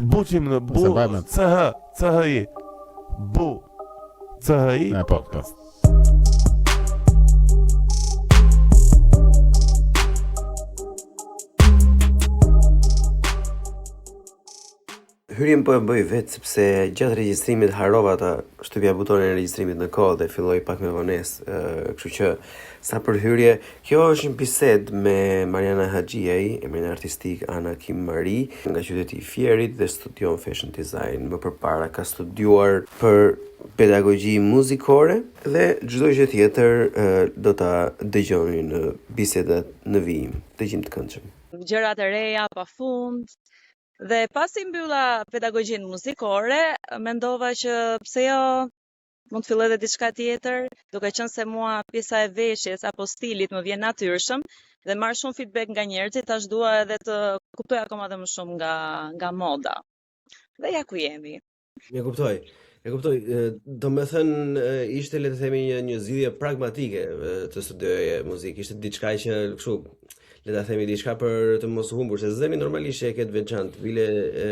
Buçim në Bu C H C H I Bu C H I Po, po. Hyrjen po e bëj vetë sepse gjatë regjistrimit harrova ta shtypja butonin e regjistrimit në kohë dhe filloi pak me vonesë, kështu që sa për hyrje, kjo është një bisedë me Mariana Haxhiaj, emrin artistik Ana Kim Mari, nga qyteti i Fierit dhe studion fashion design. Më përpara ka studiuar për pedagogji muzikore dhe çdo gjë tjetër do ta dëgjoni në bisedat në vijim. Dëgjim të këndshëm. Gjëra të reja pafund, Dhe pasi mbylla pedagogjinë muzikore, mendova që pse jo mund të filloj edhe diçka tjetër, duke qenë se mua pjesa e veshjes apo stilit më vjen natyrshëm dhe marr shumë feedback nga njerëzit, tash dua edhe të kuptoj akoma dhe më shumë nga nga moda. Dhe ja ku jemi. E kuptoj. E kuptoj. Domethënë ishte le të themi një një zgjidhje pragmatike të studioje muzikë. Ishte diçka që kështu le ta themi diçka për të mos humbur, se zërin normalisht e ke të veçantë. Bile e,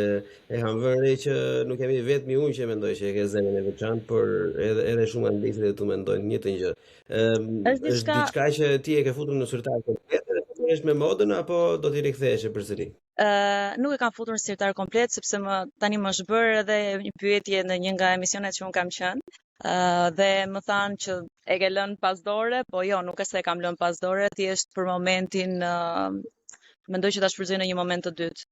e kam vënë re që nuk jam i vetmi unë që mendoj që e ke zërin e veçantë, por edhe edhe shumë nga ndjekësit e tu mendojnë të njëjtën gjë. Ëm është diçka është diçka që ti e ke futur në sirtar komplet, është me modën apo do t'i rikthehesh përsëri? Uh, nuk e kam futur në sirtar komplet sepse më tani më është bërë edhe një pyetje në një nga emisionet që unë kam qenë. Uh, dhe më thanë që e ke lënë pas dore, po jo, nuk është se e kam lënë pas dore, thjesht për momentin uh, mendoj që ta shfrytëzoj në një moment të dytë.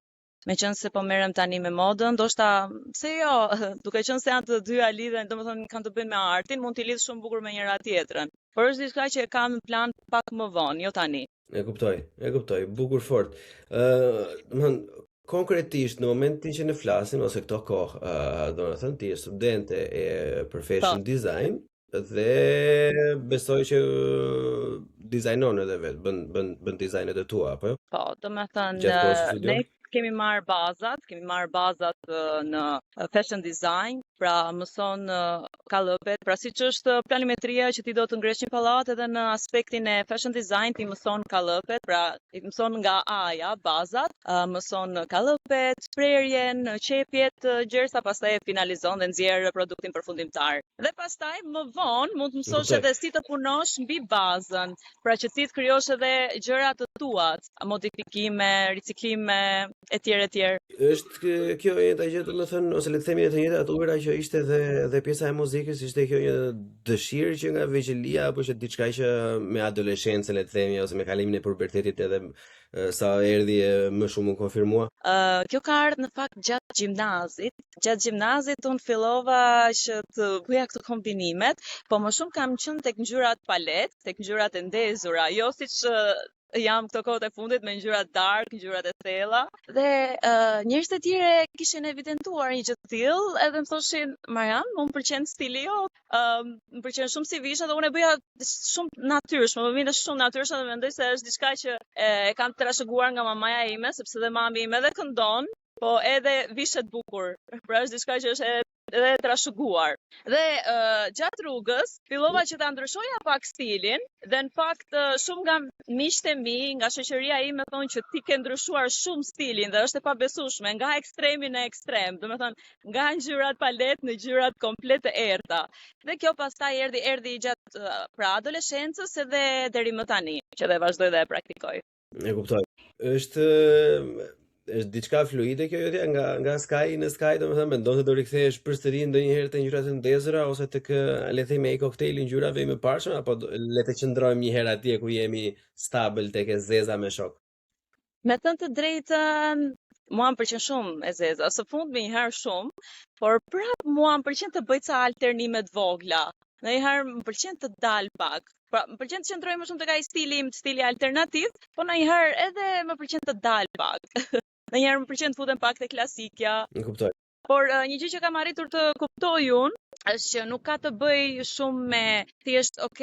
Meqenëse po merrem tani me modën, ndoshta pse jo, duke qenë se janë të dyja lidhen, domethënë kanë të bëjnë me artin, mund t'i lidh shumë bukur me njëra tjetrën. Por është diçka që e kam në plan pak më vonë, jo tani. E kuptoj, e kuptoj, bukur fort. Ë, uh, domethënë konkretisht në momentin që ne flasim ose këto kohë, ë, uh, domethënë ti je studente e për fashion po. design dhe besoj që dizajnon edhe vetë, bën bën bën dizajnet e tua apo jo? Po, domethënë ne kemi marrë bazat, kemi marrë bazat në fashion design, pra mëson kallëpet, pra siç është planimetria që ti do të ngresh një pallat edhe në aspektin e fashion design ti mëson kallëpet, pra i mëson nga A-ja, bazat, mëson kallëpet, prerjen, qepjet, gjersa pastaj e finalizon dhe nxjerr produktin përfundimtar. Dhe pastaj më vonë mund të mësosh edhe si të punosh mbi bazën, pra që ti të krijosh edhe gjëra të tuat, modifikime, riciklime etj etj. Është kjo e njëjta gjë, domethënë, ose le të themi të njëjtat ujëra që ishte dhe dhe pjesa e muzikës, ishte kjo një dëshirë që nga vegjëlia apo ishte diçka që me adoleshencën le të themi ose me kalimin e pubertetit edhe sa erdhi e më shumë u konfirmua? Uh, kjo ka ardhur në fakt gjatë gjimnazit. Gjatë gjimnazit unë fillova që të bëja këto kombinimet, po më shumë kam qenë tek ngjyrat palet, tek ngjyrat e ndezura, jo siç jam këto kohët e fundit me ngjyrat dark, ngjyrat e thella dhe uh, njerëzit e tjerë kishin evidentuar një gjë të tillë, edhe më thoshin, "Marian, mua më pëlqen stili jot, um, më pëlqen shumë si vishesh dhe unë e bëja shumë natyrshme, më vinte shumë natyrshëm dhe mendoj se është diçka që e, e kam trashëguar nga mamaja ime, sepse dhe mami im edhe këndon, po edhe vishet bukur. Pra është diçka që është edhe dhe e trashëguar. Dhe uh, gjatë rrugës fillova që ta ndryshoja pak stilin dhe në fakt uh, shumë nga miqtë e mi, nga shoqëria ime thonë që ti ke ndryshuar shumë stilin dhe është e pabesueshme nga ekstremi në ekstrem, domethënë nga ngjyrat palet në ngjyrat komplet të errëta. Dhe kjo pastaj erdhi erdhi gjatë pra adoleshencës edhe deri më tani, që dhe vazhdoj dhe e praktikoj. E kuptoj. Është është diçka fluide kjo jotja nga nga skaj në skaj, domethënë mendon se do rikthehesh përsëri ndonjëherë te ngjyrat e ndezura ose tek le të themi ai kokteili i ngjyrave i mëparshëm apo le të qëndrojmë një herë atje ku jemi stabil tek e zeza me shokë. Me thënë të drejtën, mua më pëlqen shumë e zeza, së fundmi një herë shumë, por prap mua më pëlqen të bëj ca alternime të vogla. Ndonjëherë më pëlqen të dal pak. Pra, më pëlqen të qëndroj më shumë tek ai stili im, stili alternativ, po ndonjëherë edhe më pëlqen të dal pak. Ndonjëherë më pëlqen të futem pak te klasikja. E kuptoj. Por uh, një gjë që kam arritur të kuptoj unë është që nuk ka të bëj shumë me thjesht, ok,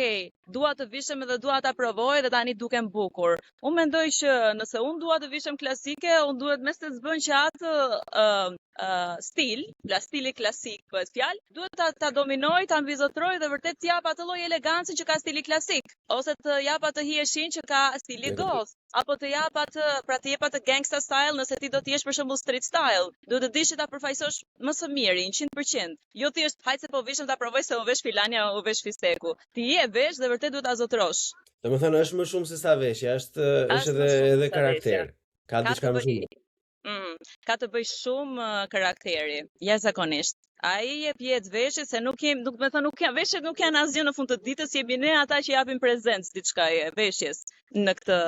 dua të vishem edhe dua ta provoj dhe tani dukem bukur. Unë mendoj që nëse unë dua të vishem klasike, unë duhet me se s'bën që atë uh, uh, stil, pra stili klasik bëhet fjalë, duhet ta ta dominojë, ta mbizotërojë dhe vërtet të japë atë lloj elegance që ka stili klasik, ose të japë atë hijeshinë që ka stili goth, apo të japë atë, pra të jep atë gangsta style nëse ti do të jesh për shembull street style, duhet të dish që ta përfaqësosh më së miri, 100%. Jo thjesht hajt se po vishem ta provoj se u vesh filani u vesh fisteku. Ti je vesh dhe vërtet duhet ta zotërosh. Domethënë është më shumë se sa veshja, është është edhe edhe karakter. Ka, ka diçka më shumë. Mm, ka të bëjë shumë uh, karakteri, jashtëzakonisht. Ai jep jetë veshjes se nuk jem, nuk me thënë nuk janë veshjet nuk janë asgjë në fund të ditës, jemi ne ata që japim prezencë diçkaje veshjes në këtë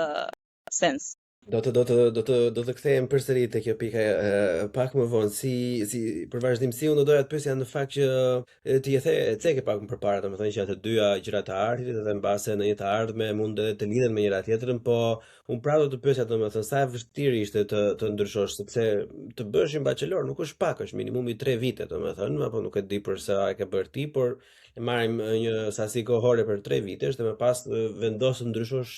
sens. Do të do të do të do të kthehem përsëri te kjo pika e, pak më vonë si si për vazhdimësi unë do doja të pyesja në fakt që e, ti e the e ceke pak më përpara domethënë që ato dyja gjëra të artit dhe mbase në një të ardhme mund edhe të lidhen me njëra tjetrën po Unë prapë do të pyesja domethënë sa e vështirë ishte të të ndryshosh sepse të bësh një bachelor nuk është pak, është minimumi 3 vite domethënë, apo nuk e di për sa e ke bërë ti, por e marrim një sasi kohore për 3 vitesh dhe më pas vendos të ndryshosh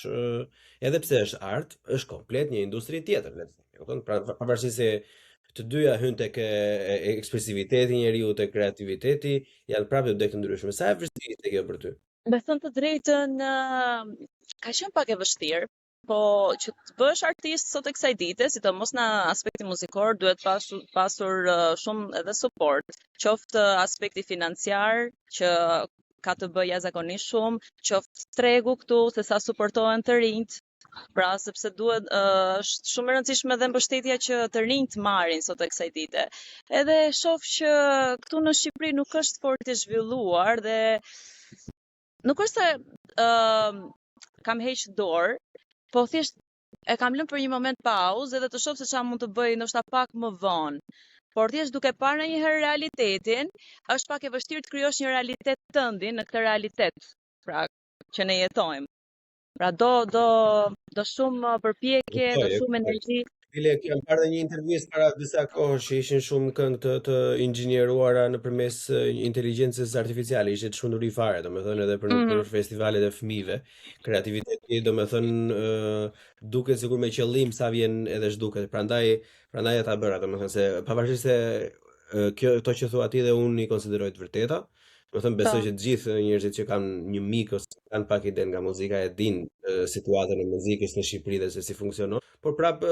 edhe pse është art, është komplet një industri tjetër, le të themi. Kupton? Pra pavarësisht se të dyja hyn tek ekspresiviteti i njeriut, tek kreativiteti, janë prapë dy degë të ndryshme. Sa e vështirë ishte kjo për ty? Me thënë të drejtën, ka qenë pak e vështirë, po që të bëhesh artist sot e kësaj dite, sidomos në aspektin muzikor, duhet pasur, pasur shumë edhe suport, qoftë aspekti financiar, që ka të bëjë jashtëzakonisht shumë, qoftë tregu këtu, se sa suportohen të rinjtë, Pra, sepse duhet uh, është shumë e rëndësishme dhe mbështetja që të rinjtë marrin sot e kësaj dite. Edhe shoh që këtu në Shqipëri nuk është fort e zhvilluar dhe nuk është se uh, kam heq dorë, po thjesht e kam lënë për një moment pauzë edhe të shoh se çfarë mund të bëj ndoshta pak më vonë. Por thjesht duke parë ndonjëherë realitetin, është pak e vështirë të krijosh një realitet tëndin në këtë realitet, pra që ne jetojmë. Pra do do do shumë përpjekje, do shumë energji. Bile, kam parë një intervistë para disa kohësh që ishin shumë këngë të, të inxhinieruara nëpërmes inteligjencës artificiale, ishte çmenduri fare, domethënë edhe për mm -hmm. për festivalet e fëmijëve. Kreativiteti, domethënë ë duket sikur me qëllim sa vjen edhe zhduket. Prandaj prandaj e ta bëra, domethënë se pavarësisht se kjo këto që thua ti dhe unë i konsideroj të vërteta, Domethënë besoj po. që të gjithë njerëzit që kanë një mik ose kanë pak ide nga muzika e dinë situatën e muzikës në Shqipëri dhe se si funksionon. Por prap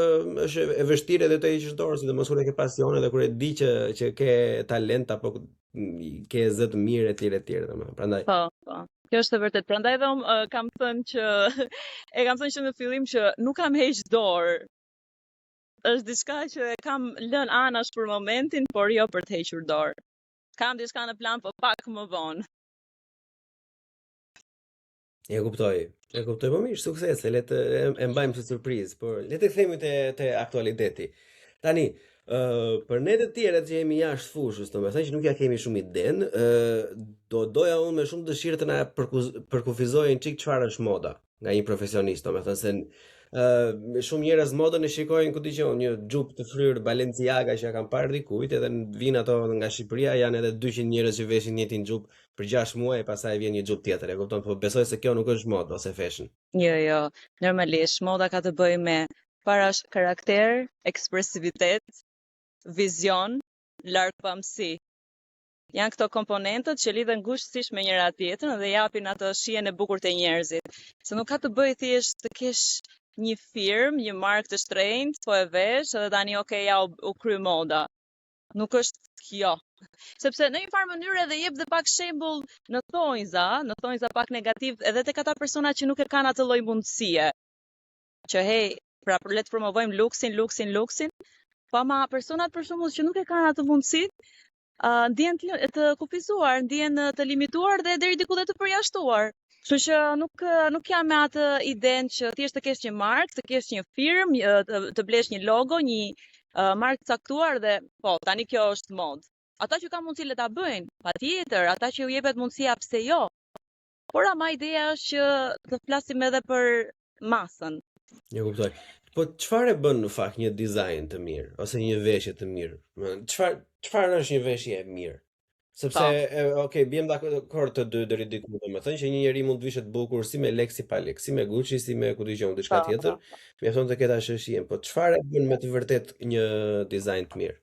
është e vështirë edhe të heqësh dorë, sidomos kur e ke pasion edhe kur e di që që ke talent apo ke zë të mirë etj etj domethënë. Prandaj. Po, po. Kjo është e vërtetë. Prandaj dhe unë uh, kam thënë që e kam thënë që në fillim që nuk kam heq dorë. Është diçka që e kam lënë anash për momentin, por jo për të hequr dorë. Kam diçka në plan, po pak më vonë. E kuptoj. E kuptoj, po mirë, sukses, le të e, e mbajmë si surprizë, por le të kthehemi te te aktualiteti. Tani, ë uh, për ne të tjerët që jemi jashtë fushës, domethënë që nuk ja kemi shumë idenë, ë uh, do doja unë me shumë dëshirë të na përkufizoje një çik çfarë është moda. nga një profesionist, domethënë se ë uh, shumë njerëz modën e shikojnë ku di unë një xhup të fryrë Balenciaga që ja kanë parë dikujt edhe vijnë ato nga Shqipëria janë edhe 200 njerëz që veshin njëjtin xhup për 6 muaj e pastaj vjen një xhup tjetër, e kupton? Po besoj se kjo nuk është modë ose fashion. Jo, jo, normalisht moda ka të bëjë me para është karakter, ekspresivitet, vizion, largpamësi. Janë këto komponentët që lidhen ngushtësisht me njëra tjetrën dhe japin atë shijen e bukur te njerëzit. Se nuk ka të bëjë thjesht të kesh një firmë, një markë të shtrenjtë, po e vesh edhe tani ok, ja u, u kry moda. Nuk është kjo. Sepse në një farë mënyre edhe jep dhe pak shembull në thonjza, në thonjza pak negativ edhe tek ata persona që nuk e kanë atë lloj mundësie. Që hej, pra le të promovojmë luksin, luksin, luksin, po ama personat për shembull që nuk e kanë atë mundësi, uh, ndihen të, të kufizuar, ndihen të limituar dhe deri diku dhe të përjashtuar. Kështu që nuk nuk jam me atë idenë që thjesht të kesh një markë, të kesh një firmë, të, të blesh një logo, një uh, markë të caktuar dhe po, tani kjo është modë. Ata që kanë mundësi le ta bëjnë, patjetër, ata që u jepet mundësia pse jo. Por ama ideja është që të flasim edhe për masën. E kuptoj. Po çfarë e bën në fakt një dizajn të mirë ose një veshje të mirë? Çfarë çfarë është një veshje e mirë? Sepse, po. e, ok, biem dakord të dy deri diku, domethënë që një njeri mund të vishet bukur si me lek si pa lek, si me Gucci, si me ku di unë diçka po, tjetër, po. mjafton të ketë ashtu shijen. Po çfarë e bën me të vërtetë një dizajn të mirë?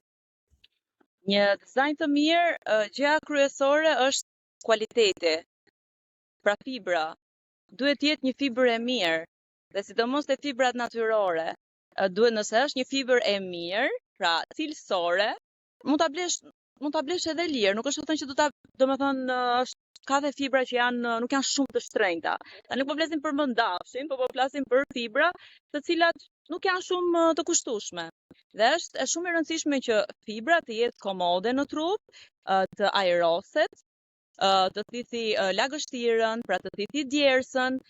Një dizajn të mirë, gjëja kryesore është kualiteti. Pra fibra. Duhet të jetë një fibër e mirë dhe sidomos te fibrat natyrore. Duhet nëse është një fibër e mirë, pra cilësore, mund ta blesh mund ta blesh edhe lirë, nuk është të thënë që do ta, domethënë, është ka dhe fibra që janë nuk janë shumë të shtrenjta. Tani nuk po flasim për mëndafshin, po po flasim për fibra të cilat nuk janë shumë të kushtueshme. Dhe është e shumë e rëndësishme që fibra të jetë komode në trup, të ajroset, të thithi lagështirën, pra të thithi djersën.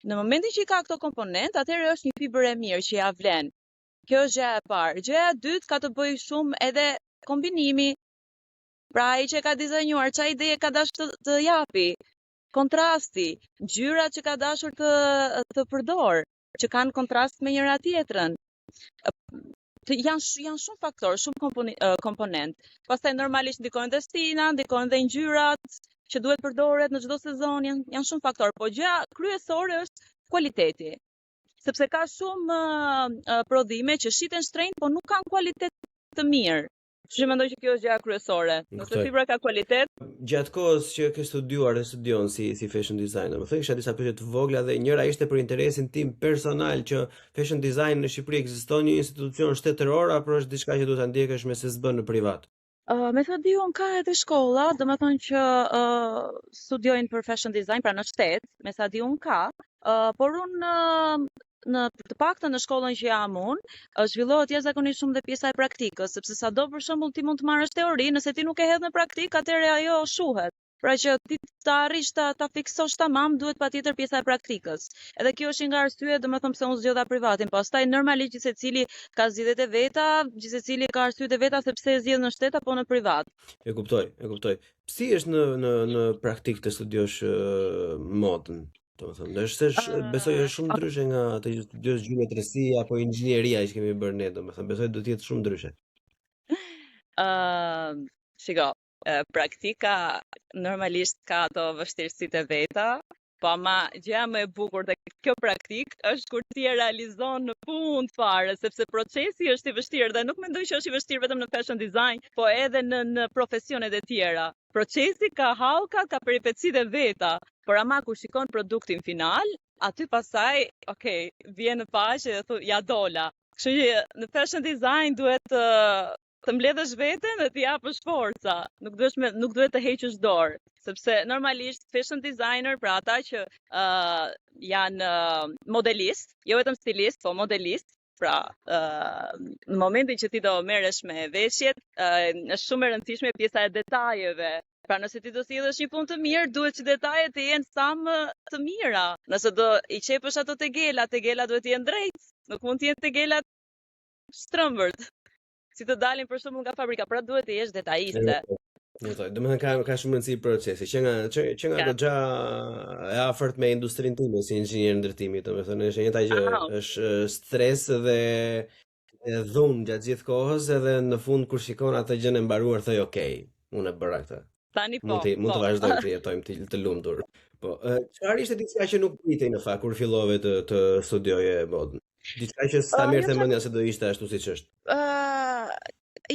Në momentin që i ka këto komponent, atëherë është një fibër e mirë që ja vlen. Kjo është gjëja e parë. Gjëja e dytë ka të bëjë shumë edhe kombinimi. Pra ai që e ka dizajnuar, ça ideje ka dashur të, të japi, kontrasti, ngjyrat që ka dashur të të përdor, që kanë kontrast me njëra tjetrën. Të, janë janë shumë faktorë, shumë komponi, komponent. Pastaj normalisht ndikojnë dhe stina, ndikojnë dhe ngjyrat që duhet përdoret në çdo sezon, janë janë shumë faktorë, po gjëja kryesore është kualiteti. Sepse ka shumë uh, prodhime që shiten shtrenjtë, po nuk kanë kualitet të mirë. Kështu që mendoj që kjo është gjëja kryesore. Nëse fibra ka kualitet. Gjatë kohës që ke studiuar dhe studion si si fashion designer, më thënë kisha disa pyetje të vogla dhe njëra ishte për interesin tim personal që fashion design në Shqipëri ekziston një institucion shtetëror apo është diçka që duhet ta ndjekësh me SSB në privat? Uh, me sa di unë ka edhe shkolla, domethënë që uh, studiojnë për fashion design, pra në shtet, me sa di unë ka, uh, por unë uh, në të paktën në shkollën që jam unë, zhvillohet jashtëzakonisht shumë dhe pjesa e praktikës, sepse sado për shembull ti mund të marrësh teori, nëse ti nuk e hedh në praktikë, atëherë ajo shuhet. Pra që ti të arrish ta ta fiksosh tamam, duhet patjetër pjesa e praktikës. Edhe kjo është një nga arsyet, domethënë pse unë zgjodha privatin. Pastaj normalisht gjithsecili ka zgjidhjet e veta, gjithsecili ka arsyet e veta se pse e zgjedh në shtet apo në privat. E kuptoj, e kuptoj. Si është në në në praktikë të studiosh uh, modën? Domethënë, është se sh, besoj është shumë ndryshe nga të studiosh gjeometri apo inxhinieria që kemi bërë ne, domethënë, besoj do të jetë shumë ndryshe. Ëm, uh, shiko, praktika normalisht ka ato vështirësitë e veta, po ama gjëja më e bukur te kjo praktikë është kur ti e realizon në fund fare, sepse procesi është i vështirë dhe nuk mendoj që është i vështirë vetëm në fashion design, po edhe në në profesionet e tjera. Procesi ka hallka, ka peripecitë e veta, por ama kur shikon produktin final, aty pastaj, ok, vjen në paqe dhe thu, ja dola. Kështu që në fashion design duhet të të mbledhësh veten dhe të japësh forca. Nuk duhet me, nuk duhet të heqësh dorë, sepse normalisht fashion designer, pra ata që uh, janë uh, modelist, jo vetëm stilist, po modelist, pra uh, në momentin që ti do merresh me veshjet, uh, është shumë e rëndësishme pjesa e detajeve. Pra nëse ti do sjellësh një punë të mirë, duhet që detajet të jenë sa më të mira. Nëse do i qepësh ato tegela, tegela duhet të jenë drejt. Nuk mund të jenë tegelat shtrembërt. Si të dalin për shembull nga fabrika, pra duhet të jesh detajiste. Kuptoj. Domethënë ka ka shumë rëndësi procesi, që nga që, që nga goxha e afërt me industrinë time si inxhinier ndërtimi, domethënë është e njëjta gjë, ah. është stres dhe e dhunë gjatë gjithë kohës edhe në fund kur shikon atë gjënë e mbaruar thoj ok, unë e bëra këtë. Tani po. Mund të mund të po. vazhdojmë të jetojmë të, të lumtur. Po, çfarë ishte diçka që nuk pritej në fakt kur fillove të të studioje modën? Diçka që s'ta uh, merrte mendja se do ishte ashtu siç është. Ë, uh,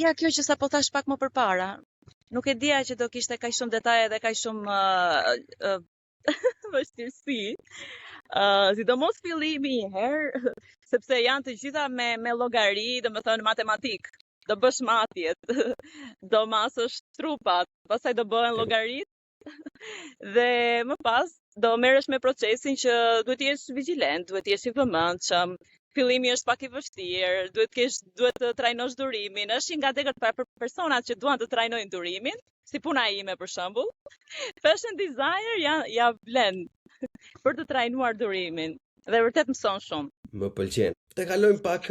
ja kjo që sapo thash pak më përpara. Nuk e dija që do kishte kaq shumë detaje dhe kaq shumë uh, uh, vështirësi. Uh, sidomos fillimi një herë, sepse janë të gjitha me me llogari, domethënë matematikë. Do bësh matjet, do masësh trupat, pastaj do bëhen llogaritë dhe më pas do merresh me procesin që duhet të jesh vigjilent, duhet të jesh i vëmendshëm. Fillimi është pak i vështirë, duhet të kesh duhet të trajnosh durimin. Është një nga degët pra për personat që duan të trajnojnë durimin, si puna ime për shembull. Fashion designer ja ja vlen për të trajnuar durimin dhe vërtet mëson shumë. Më pëlqen. Të kalojmë pak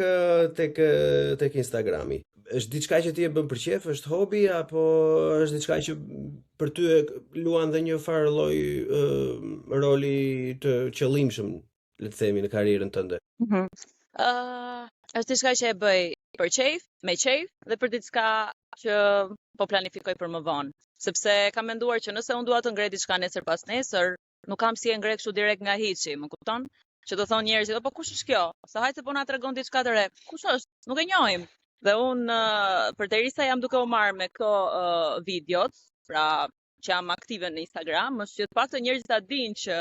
tek tek Instagrami. Është diçka që ti e bën për qejf, është hobi apo është diçka që për ty e luan dhe një farë lloj roli të qëllimshëm, le të themi në karrierën tënde? Mm -hmm. uh, është diçka që e bëj për qejf, me qejf dhe për diçka që po planifikoj për më vonë, sepse kam menduar që nëse unë dua të ngre diçka nesër pas nesër, nuk kam si e ngre kështu direkt nga hiçi, më kupton? Që do thonë njerëzit, po kush është kjo? Sa hajt se po na tregon diçka të re. Kush është? Nuk e njohim. Dhe unë uh, përderisa jam duke u marrë me këto uh, videot, pra që jam aktive në Instagram, është që të paktën njerëzit ta dinë që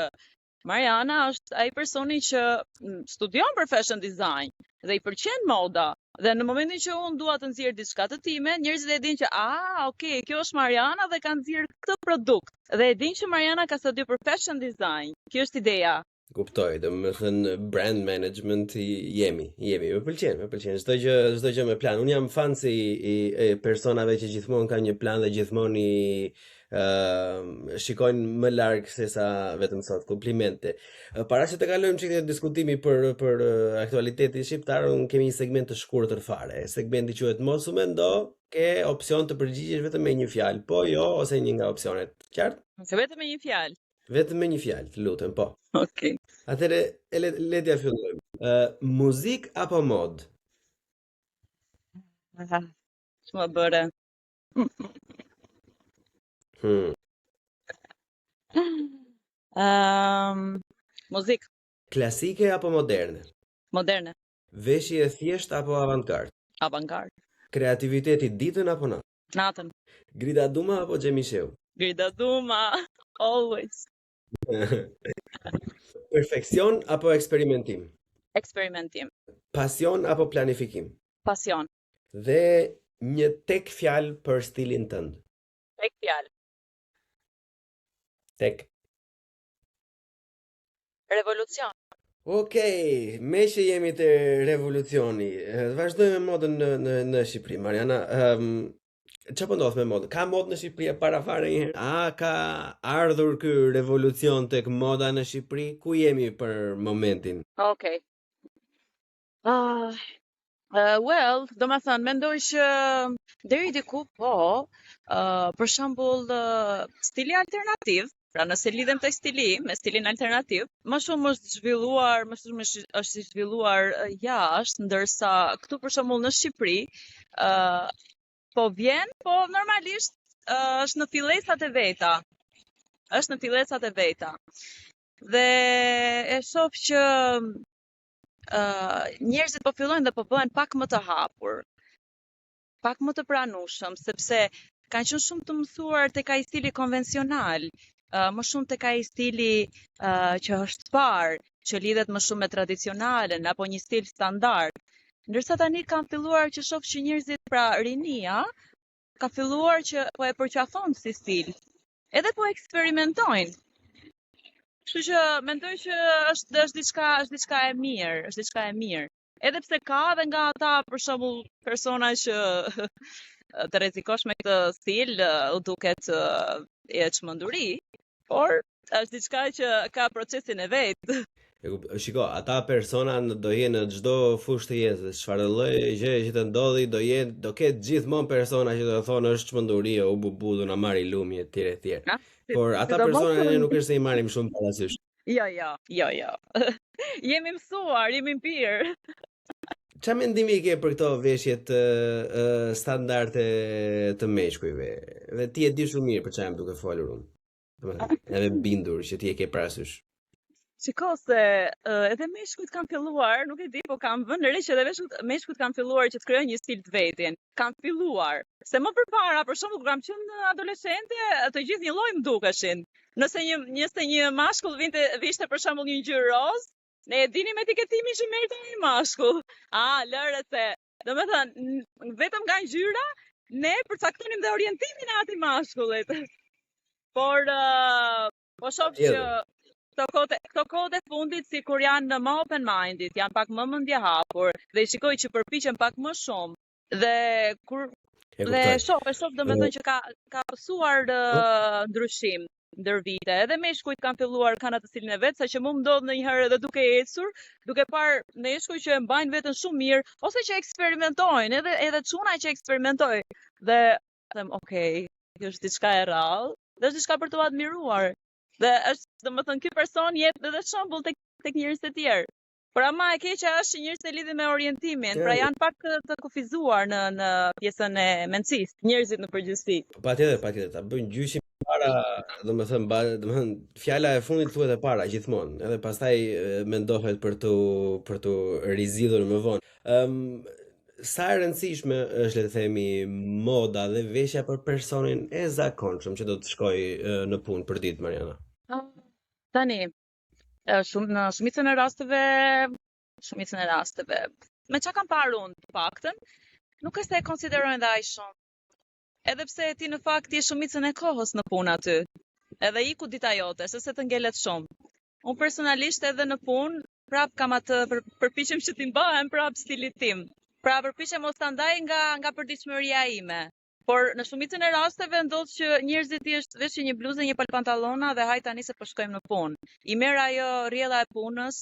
Mariana është ai personi që mm, studion për fashion design dhe i pëlqen moda. Dhe në momentin që unë dua të nxjerr diçka të time, njerëzit e dinë që ah, okay, kjo është Mariana dhe ka nxjerr këtë produkt. Dhe e dinë që Mariana ka studiuar për fashion design. Kjo është ideja. Kuptoj, domethënë brand management i jemi, jemi, më pëlqen, më pëlqen. Çdo gjë, çdo gjë me plan. Unë jam fan si i, i personave që gjithmonë kanë një plan dhe gjithmonë i ë shikojnë më larg se sa vetëm sot. Komplimente. Para se të kalojmë çik te diskutimi për për aktualitetin shqiptar, unë kemi një segment të shkurtër fare. Segmenti quhet Mos u mendo, ke opsion të përgjigjesh vetëm me një fjalë, po, jo ose një nga opsionet. Qartë? Se vetëm me një fjalë. Vetëm me një fjalë, të lutem, po. Okej. Okay. Atëre, le, le t'ia fillojmë. Uh, muzikë apo modë? Aha. Ç'më bëre? Hmm. Um, muzikë. Klasike apo moderne? Moderne. Veshje e thjeshtë apo avantgard? Avantgard. Kreativiteti ditën apo natën? Natën. Grida Duma apo Xhemi Shehu? Grida Duma, always. Perfeksion apo eksperimentim? Eksperimentim. Pasion apo planifikim? Pasion. Dhe një tek fjalë për stilin tënd. Tek fjalë. Tek. Revolucion. Okej, meqë jemi te revolucioni, vazhdojmë me modën në në në Shqipëri. Mariana, ëm um, çfarë po ndodh me modën? Ka modë në Shqipëri e para fare një herë? A ka ardhur ky revolucion tek moda në Shqipëri? Ku jemi për momentin? Okej. Ah, uh, well, domethënë, mendoj që deri diku po, uh, për shembull, uh, stili alternativ, pra nëse lidhem te stili, me stilin alternativ, më shumë është zhvilluar, më shumë është, është zhvilluar jashtë, ndërsa këtu për shembull në Shqipëri, uh, po vjen, po normalisht uh, është në fillesat e veta. Është në fillesat e veta. Dhe e shoh që uh, njerëzit po fillojnë dhe po bëhen pak më të hapur, pak më të pranueshëm, sepse kanë qenë shumë të mësuar tek ai stili konvencional, uh, më shumë tek ai stili uh, që është parë, që lidhet më shumë me tradicionalen apo një stil standard. Ndërsa tani kam filluar që shoh që njerëzit pra rinia ka filluar që po e përqafon si stil. Edhe po eksperimentojnë. Kështu që mendoj që është është diçka është diçka e mirë, është diçka e mirë. Edhe pse ka edhe nga ata për shembull persona që të rrezikosh me këtë stil u duket e çmenduri, por është diçka që ka procesin e vet. E kup, shiko, ata persona në do jenë në çdo fushë të jetës, çfarë lloj gjëje që të ndodhi, do jenë, do ketë gjithmonë persona që do të thonë është çmenduri, o bu bu, do na marri lumi etj etj. Por ata persona ne nuk është se i marrim shumë parasysh. Jo, jo, jo, jo. jemi mësuar, jemi mpirë. Ça mendimi ke për këto veshjet uh, standarde të meshkujve? Dhe ti e di shumë mirë për çfarë jam duke folur unë. Domethënë, edhe bindur që ti e ke parasysh. Shiko se uh, edhe meshkujt kanë filluar, nuk e di, po kam vënë re që edhe meshkujt, meshkujt kanë filluar që të krijojnë një stil të vetin. Kanë filluar. Se më përpara, për shembull, kur kam qenë adoleshente, të gjithë një lloj më dukeshin. Nëse një nëse një mashkull vinte vishte për shembull një ngjyrë roz, ne e dinim etiketimin që merrte ai mashkull. A, lëre se Domethënë, vetëm nga ngjyra, ne përcaktonim dhe orientimin e atij mashkullit. Por, uh, po shoh që këto kohët, këto kohët e fundit sikur janë më open minded, janë pak më mendjehapur dhe i shikoj që përpiqen pak më shumë. Dhe kur dhe shoh, e shoh domethënë që ka ka pësuar uh, ndryshim ndër vite. Edhe meshkujt kanë filluar kanë atë stilin e vet, saqë mu më ndodh ndonjëherë edhe duke ecur, duke parë meshkuj që e mbajnë veten shumë mirë ose që eksperimentojnë, edhe edhe çuna që eksperimentojnë. Dhe them, ok, kjo është diçka e rrallë, dhe është diçka për t'u admiruar. Dhe është, domethënë, ky person jep edhe shembull tek tek njerëzit e tjerë. Por ama e keqja është që njerëzit e lidhin me orientimin, pra janë pak të, të kufizuar në në pjesën e mendësisë, njerëzit në përgjithësi. Po patjetër, patjetër, ta bëjnë gjyqin para, domethënë, ba, domethënë, fjala e fundit thuhet e para gjithmonë, edhe pastaj mendohet për t'u për t'u rizgjidhur më vonë. Ëm um, Sa e rëndësishme është le të themi moda dhe veshja për personin e zakonshëm që do të shkojë në punë për ditë, Mariana? Tani, shumë në shumicën e rasteve, shumicën e rasteve, me çka kam parë unë të paktën, nuk është se e konsiderojnë dhe aq shumë. Edhe pse ti në fakt je shumicën e kohës në punë aty. Edhe iku dita jote, se të ngelet shumë. Unë personalisht edhe në punë, prap kam atë për, përpiqem që t'i mbahem prap stilit tim. Pra përpiqem mos ta ndaj nga nga përditshmëria ime. Por në shumicën e rasteve ndodh që njerëzit thjesht veshin një bluzë dhe një palë pantallona dhe hajt tani se po shkojmë në punë. I merr ajo rrjedha e punës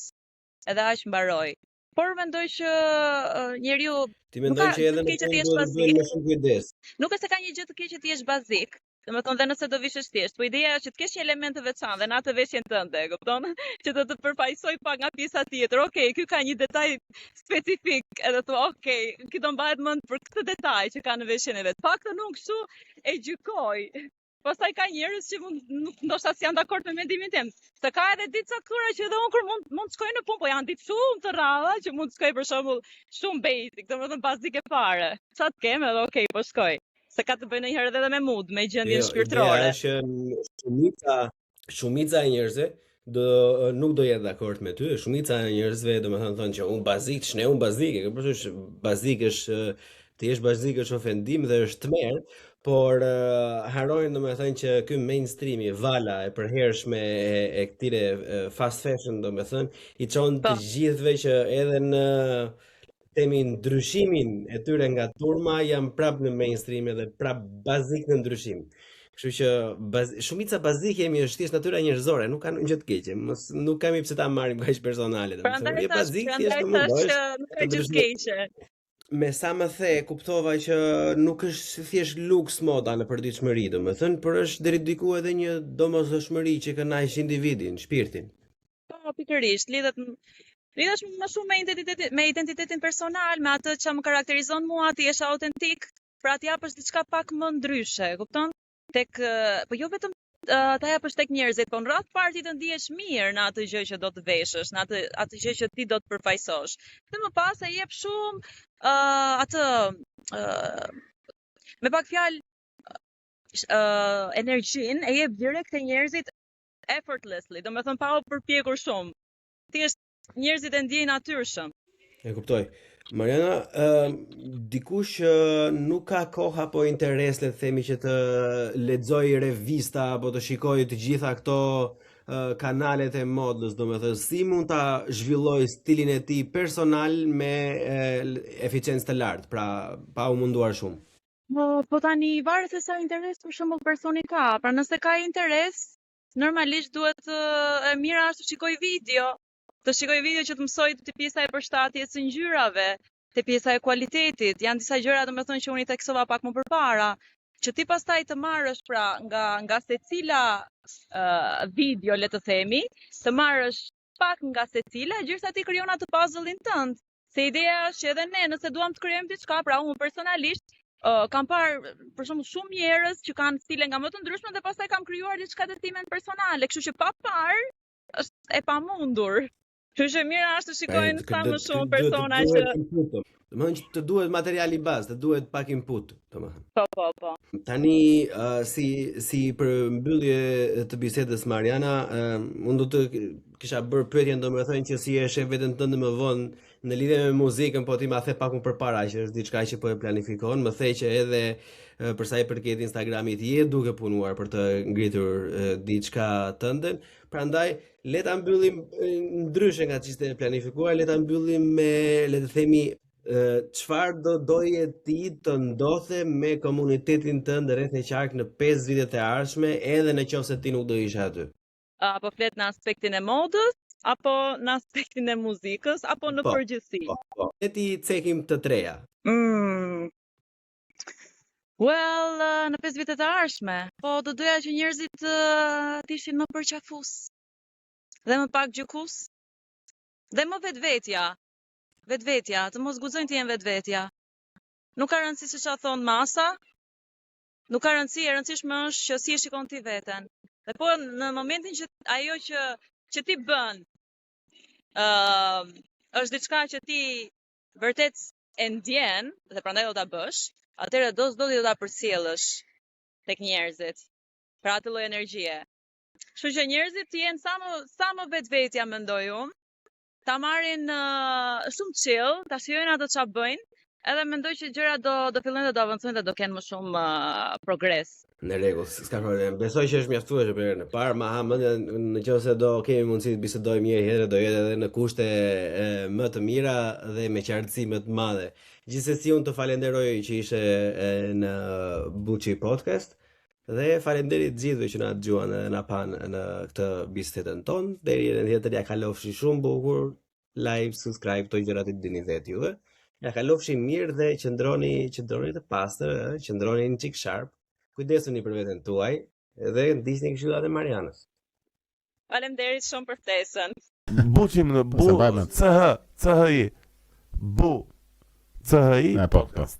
edhe aq mbaroi. Por mendoj që uh, njeriu Ti mendon që edhe në punë duhet të bëjnë më shumë kujdes. Nuk është se ka një gjë të keqe të jesh bazik. Domethënë dhe nëse do vishesh thjesht, po ideja është që të kesh një element të veçantë dhe në atë veshjen tënde, e kupton? Që do të përfaqësoj pak nga pjesa tjetër. Okej, okay, ky ka një detaj specifik, edhe thua, okej, okay, ky do mbahet mend për këtë detaj që ka në veshjen e vet. Paktën unë kështu e gjykoj. Pastaj ka njerëz që mund nuk ndoshta s'janë dakord me mendimin tim. Se ka edhe ditë caktuara që edhe unë kur mund mund të shkoj në punë, po janë ditë shumë të rralla që mund të shkoj për shembull shumë basic, domethënë bazike fare. Ça të kem edhe okay, po shkoj. Se ka të bëjë ndonjëherë edhe me mood, me gjendjen jo, shpirtërore. Ideja është që shumica shumica e njerëzve do nuk do jetë dakord me ty. Shumica e njerëzve domethënë thonë që un bazik, ç'ne un bazik, e ke parasysh bazik është të jesh bazik është ofendim dhe është tmerr, por uh, harrojnë domethënë që ky mainstreami, vala e përhershme e, e këtyre fast fashion domethënë i çon të po. gjithëve që edhe në themi ndryshimin e tyre nga turma janë prap në mainstream edhe prap bazik në ndryshim. Kështu që baz, shumica bazik jemi është thjesht natyra njerëzore, nuk ka ndonjë gjë të keqe. Mos nuk kemi pse ta marrim kaq personale, domethënë. Je bazik thjesht të mundohesh. Nuk ka gjë të keqe. Me sa më the, kuptova që nuk është thjesht luks moda në përditshmëri, domethënë, por është deri diku edhe një domosdoshmëri që kënaq individin, shpirtin. Po, pikërisht, lidhet lidhesh më shumë me identitetin me identitetin personal, me atë që më karakterizon mua, të jesh autentik, pra të japësh diçka pak më ndryshe, kupton? Tek po jo vetëm ta japësh tek njerëzit, po në radhë të parë ti të ndihesh mirë në atë gjë që do të veshësh, në atë atë gjë që ti do të përfaqësosh. Dhe më pas e jep shumë uh, atë uh, me pak fjalë uh, energjinë e jep direkt te njerëzit effortlessly, domethënë pa u përpjekur shumë. Thjesht njerëzit e ndjejnë natyrshëm. E kuptoj. Mariana, uh, dikush që nuk ka kohë apo interes le të themi që të lexojë revista apo të shikojë të gjitha këto uh, kanalet e modës, domethënë si mund ta zhvillojë stilin e tij personal me uh, eficiencë të lartë, pra pa u munduar shumë. Po, po tani varet se sa interes për shembull personi ka. Pra nëse ka interes, normalisht duhet e mira është të shikoj video, të shikoj video që të mësoj te pjesa e përshtatjes së ngjyrave, te pjesa e kualitetit. Janë disa gjëra domethënë që unë i theksova pak më përpara, që ti pastaj të marrësh pra nga nga secila uh, video le të themi, të marrësh pak nga secila gjersa ti krijon atë puzzle-in tënd. Se ideja është që edhe ne nëse duam të krijojmë diçka, pra unë personalisht uh, kam parë për shembull shumë njerëz që kanë stile nga më të ndryshme dhe pastaj kam krijuar diçka të timen personale, kështu që pa parë është e pamundur. Kështu që mira është të shikojnë sa më shumë persona që Domethënë që të duhet materiali bazë, të duhet pak input, domethënë. Po, po, po. Tani uh, si si përmbyllje të bisedës Mariana, uh, unë do të kisha bërë pyetjen domethënë që si e sheh veten tënde më vonë në lidhje me muzikën, po ti ma the pak më përpara që është diçka që po e planifikon, më the që edhe për sa i përket Instagramit je duke punuar për të ngritur diçka tënden. Prandaj le ta mbyllim ndryshe nga ç'ishte e planifikuar, le ta mbyllim me le të themi çfarë do doje ti të ndodhte me komunitetin tënd rreth e qark në 5 vitet e ardhshme, edhe në qoftë se ti nuk do ishe aty. Apo flet në aspektin e modës, apo në aspektin e muzikës, apo në po, përgjithësi? Po, po. Le t'i cekim të treja. Mm. Well, uh, në 5 vitet e ardhshme, po do doja që njerëzit uh, të ishin më përqafues dhe më pak gjykues dhe më vetvetja. Vetvetja, të mos guxojnë të jenë vetvetja. Nuk ka rëndësi se çfarë thonë masa, Nuk ka rëndësi, e rëndësishme është që si e shikon ti veten. Dhe po në momentin që ajo që që ti bën, ë uh, është diçka që ti vërtet e ndjen dhe prandaj do ta bësh, atëherë do s'do ti do ta përcjellësh tek njerëzit. Pra atë lloj energjie. Kështu që njerëzit të jenë sa më sa më vetvetja mendoj unë, ta marrin uh, shumë chill, ta shijojnë ato çfarë bëjnë, edhe mendoj që gjërat do do fillojnë dhe do avancojnë dhe do kenë më shumë uh, progres. Në rregull, s'ka problem. Besoj që është mjaftueshme për herën e parë, ma ha mendjen në qoftë se do kemi mundësi të bisedojmë një herë tjetër, do jetë edhe në kushte e, më të mira dhe me qartësi më të madhe. Gjithsesi unë të falenderoj që ishe e, në Buçi Podcast dhe faleminderit të gjithëve që na dëgjuan dhe na panë në këtë bisedën tonë. Deri herën tjetër ja kalofshi shumë bukur. Like, subscribe, këto gjërat i dini vetë juve. Ja kalofshi mirë dhe qëndroni, qëndroni të pastër, ë, qëndroni një çik sharp. Kujdesuni për veten tuaj dhe ndiqni këshillat e Marianës. Faleminderit shumë për ftesën. Buçim në Bu Se mbaj mend. C H C H I Bu C H I E, po, po. Podcast.